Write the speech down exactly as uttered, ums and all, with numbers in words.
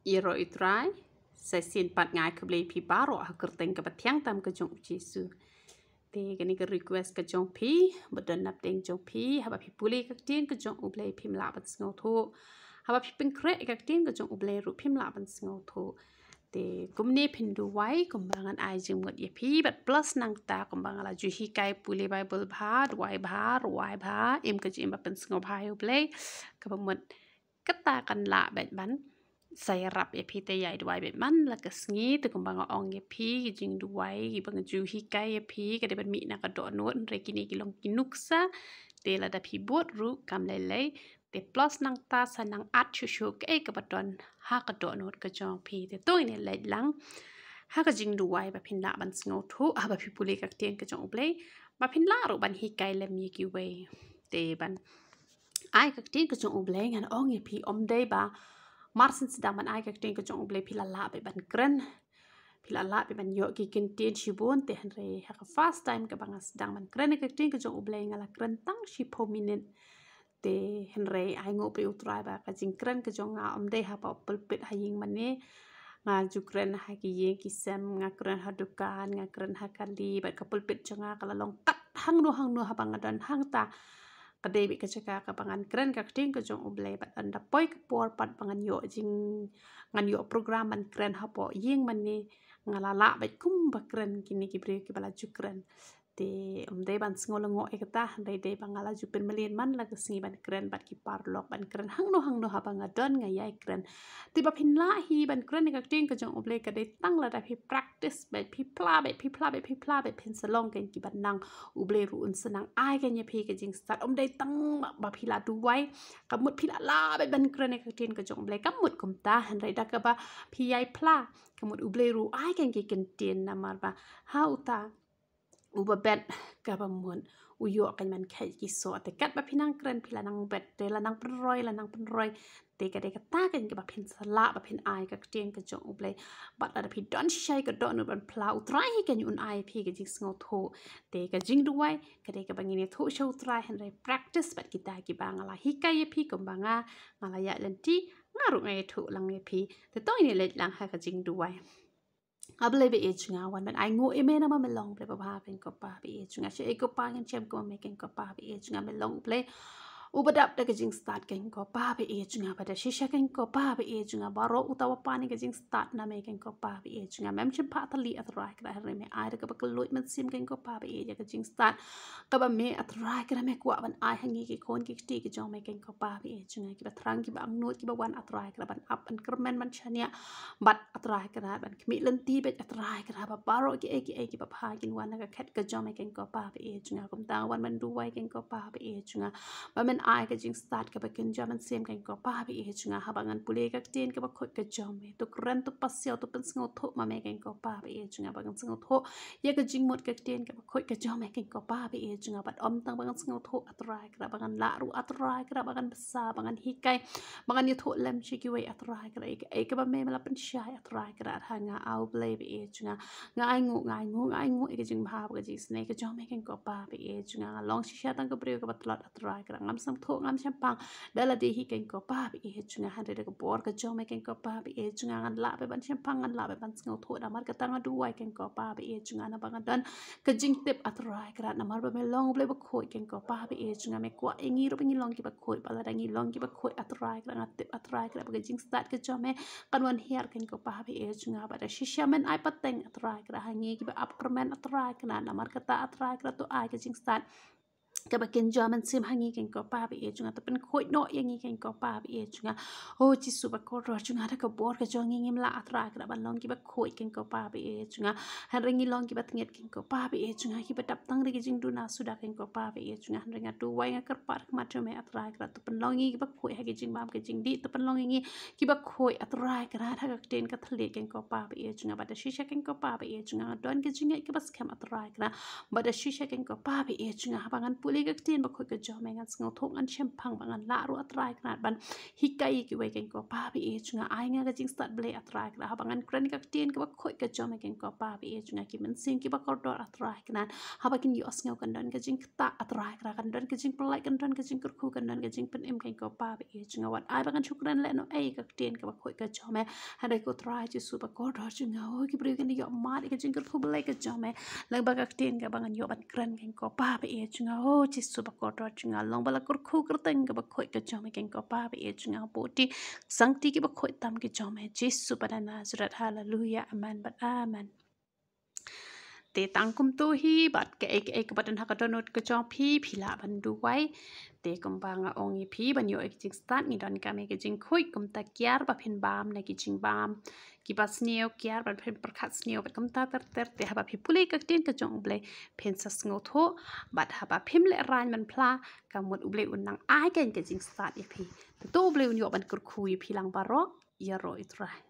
Ïaroh ïa u Trai, sa shisien pat nga ai khublei ïa phi baroh ha ka kyrteng kaba thiang tam ka jong u Jisu. Te kane ka request ka jong phi, ba don napdeng jong phi, haba phi pule ka ktien ka jong U Blei phim lah ban sngewthuh. Haba phi pynkhreh ka ktien ka jong U Blei ruh phim lah ban sngewthuh. Te kumne phin duwai, kumba ngan ai jingmut ïa phi, bad plus nangta kumba nga la ju hikai pule Bible bha, duwai bha, rwai bha, im ka jingim ba pynsngewbha ïa U Blei, kaba mut kata kan lah beit ban sa ïarap ïa phi. Te ïai duwai beit man la ka sngi, te kumba nga ong ïa phi, ki jingduwai kiba nga ju hikai ïa phi ka dei ban mih na ka dohnud, hynrei kine ki long ki nuksa. Te lada phi bud ruh kam lei lei, te plus nangta sa nang add shuh shuh kaei kaba don ha ka dohnud ka jong phi. Te to ngin ïa leit lang ha ka jingduwai ba phin lah ban sngewthuh haba phi pule ka ktien ka jong U Blei, ba phin lah ruh ban hikai lem ïa kiwei. Te ban ai ka ktien ka jong U Blei, ngan ong ïa phi, ym dei ba mar shen sdang ban ai ka ktien ka jong U Blei phi la lah beit ban kren, phi la lah beit ban ïoh ki kyntien shibun. Te hynrei ha ka first time kaba nga sdang ban kren ïa ka ktien ka jong U Blei, nga la kren tang shiphew minit. Te hynrei ai nguh pyrshah ïa U Trai ba ka jingkren ka jong nga ym dei ha pulpit ha ïing mane. Nga ju kren ha ki ïing ki sem, nga kren ha dukan, nga kren ha kali, bad ka pulpit jong nga ka la long kat hangno hangno haba nga don hangta. Ka dei beit ka jaka kaba ngan kren ka ktien ka jong U Blei, bad ynda poi ka por pat ba ngan ïoh jing, ngan ïoh program ban kren hapoh ïing mane, nga la lah beit kumba kren kine ki briew kiba la ju kren. Te ym dei ban sngew lyngngoh ïa kata, hynrei dei ba nga la ju pynmlien man la ka sngi ban kren bad ki paralok, ban kren hangno hangno haba nga don nga ïai kren. Te ba phin lah hi ban kren ïa ka ktien ka jong U Blei ka dei tang lada phi practice beit, phi phla beit, phi phla beit, phi phla beit, phin sa long kein kiba nang. U Blei ruh un sa nang ai kein ïa phi ka jingstad. Ym dei tang ba, ba phi la duwai, ka mut phi la lah beit ban kren ïa ka ktien ka jong U Blei, ka mut kumta. Hynrei da kaba phi ïai phla, ka mut U Blei ruh ai kein ki kyntien, namar ba ha uta uba bet kaba mut u ïoh kein ban kheit ki soh. Te katba phi nang kren phi la nang bet, te la nang pynroi, la nang pynroi. Te ka dei kata kein kaba phin sa lah ba phin ai ka ktien ka jong U Blei. Bad lada phi don shisha ka dohnud ban phla, U Trai hi kein un ai phi ka jingsngewthuh. Te ka jingduwai ka dei kaba ngin ïathuh sha U Trai, hynrei practice bad kita kiba nga la hikai ïa phi, kumba nga, nga la ïaid lynti, nga ruh nga ïathuh lang ïa phi. Te to ngin ïa leit lang ha ka jingduwai. A Blei ba ïeit jong nga, wan ban ai nguh ïa me namar me long Blei babha kein ko Pa ba ïeit jong nga. Shaei ko Pa ngin shem kum ma me kein ko Pa ba ïeit jong nga, me long U Blei uba dap da ka jingstad kein ko Pa ba ïeit jong nga, bad da shisha kein ko Pa ba ïeit jong nga, baroh uta uba pan ïa ka jingstad na me kein ko Pa ba ïeit jong nga. Mem shym phah thylli A Trai Kynrad, hynrei me ai da kaba kylluid mynsiem kein ko Pa ba ïeit ïa ka jingstad kaba me A Trai Kynrad me kwah ban ai ha ngi ki khun ki kti ki jong me kein ko Pa ba ïeit jong nga, kiba thrang kiba angnud kiba wan A Trai Kynrad ban ap ban kyrmen ban shaniah bad A Trai Kynrad ban khmih lynti beit A Trai Kynrad ba baroh kiei kiei kiba bha kin wan na ka khet ka jong me kein ko Pa ba ïeit jong nga. Kumta nga wan ban duwai kein ko Pa ba ïeit jong nga ba men ai ka jingstad kaba kynja mynsiem kein ko Pa ba ïeit jong nga, haba ngan pule ka ktien kaba khuid ka jong me. To kren, to pasiaw, to pynsngewthuh ma me kein ko Pa ba ïeit jong nga, ba ngan sngewthuh ïa ka jingmut ka ktien kaba khuid ka jong me kein ko Pa ba ïeit jong nga. Bad ym tang ba ngan sngewthuh A Trai Kynrad, ba ngan lah ruh A Trai Kynrad, ba ngan bsa, ba ngan hikai, ba ngan ïathuh lem sha kiwei A Trai Kynrad ïa kaei kaba me me la pynshai A Trai Kynrad ha nga, A Blei ba ïeit jong nga. Nga ai nguh, nga ai nguh, nga ai nguh ïa ka jingbha bad ka jingisynei ka jong me kein ko Pa ba ïeit jong nga. Nga long shisha tang ka briew kaba tlot A Trai Kynrad, ngam sngewthuh, ngam shemphang da lade hi kein ko Pa ba ïeit jong nga, hynrei da ka bor ka jong me kein ko Pa ba ïeit jong nga ngan lah beit ban shemphang, ngan lah beit ban sngewthuh. Namar kata nga duwai kein ko Pa ba ïeit jong nga, naba nga don ka jingtip A Trai Kynrad, namar ba me long U Blei ba khuid kein ko Pa ba ïeit jong nga. Me kwah ïa ngi ruh ba ngi long kiba khuid, ba lada ngi long kiba khuid A Trai Kynrad, nga tip A Trai Kynrad ba ka jingstad ka jong me kan wan hiar kein ko Pa ba ïeit jong nga. Bad da shisha men ai pateng A Trai Kynrad ha ngi kiba ap kyrmen A Trai Kynrad, namar kata A Trai Kynrad to ai ka jingstad kaba kynja mynsiem ha ngi kein ko Pa ba ïeit jong nga, to pynkhuid noh ïa ngi kein ko Pa ba ïeit jong nga. O Jisu ba kordor jong nga, da ka bor ka jong ngi ngim lah A Trai Kynrad ban long kiba khuid kein ko Pa ba ïeit jong nga, hynrei ngi long kiba tngit kein ko Pa ba ïeit jong nga, kiba dap tang da ki jingduna suda kein ko Pa ba ïeit jong nga. Hynrei nga duwai, nga kyrpad ha khmat jong me A Trai Kynrad, to pynlong ngi kiba khuid ha ki jingbam ki jingdih, to pynlong ngi kiba khuid A Trai Kynrad ha ka ktien ka thylliej kein ko Pa ba ïeit jong nga. Bad da shisha kein ko Pa ba ïeit jong nga, nga don ka jingngeit kaba skhem A Trai Kynrad, bad da shisha kein ko Pa ba ïeit jong nga, haba ngan pule ka ktien bakhuid ka jong me, ngan sngewthuh, ngan shemphang, ba ngan lah ruh, A Trai Kynrad, ban hikai ïa kiwei, Kynrad ko Pa ba ïeit jong nga. Ai nga ka jingstad Blei, A Trai Kynrad, haba ngan kren ka ktien kaba khuid ka jong me, Kynrad ko Pa ba ïeit jong nga, ki mynsiem kiba kordor, A Trai Kynrad, haba kin ïohsngew kan don ka jingktah, A Trai Kynrad, kan don ka jingpyllait, kan don ka jingkyrkhu, kan don ka jingpynim, Kynrad ko Pa ba ïeit jong nga. Wat ai ba ngan shu kren lehnohei ka ktien kaba khuid ka jong me. Hynrei ko Trai Jisu ba kordor jong nga, o, ki briew kin ïoh mad ïa ka jingkyrkhu Blei ka jong me lyngba ka ktien kaba ngan ïoh ban kren, Kynrad ko Pa ba ïeit jong nga. O Jisu ba kordor jong nga, long ba la kyrkhu kyrteng kaba khuid ka jong me, Kynrad ko Pa ba ïeit jong nga, buh ti sangti kiba khuid tam ki jong me, Jisu ba na Nasareth. Haleluya, amen bad amen. Te tang kumto hi, bad kaei kaei kaba don ha ka dohnud ka jong phi, phi lah ban duwai. Te kumba nga ong ïa phi, ban ïoh ïa ka jingstad, ngi donkam ïa ka jingkhuid, kumta kiar ba phin bam na ki jingbam kiba sniew, kiar ba phin pyrkhat sniew, bad kumta ter ter. Te haba phi pule ka ktien ka jong U Blei, phin sa sngewthuh, bad haba phim lehraiñ ban phla, ka mut U Blei un nang ai kein ka jingstad ïa phi. Te to U Blei un ïoh ban kyrkhu ïa phi lang baroh, ïaroh ïa U Trai.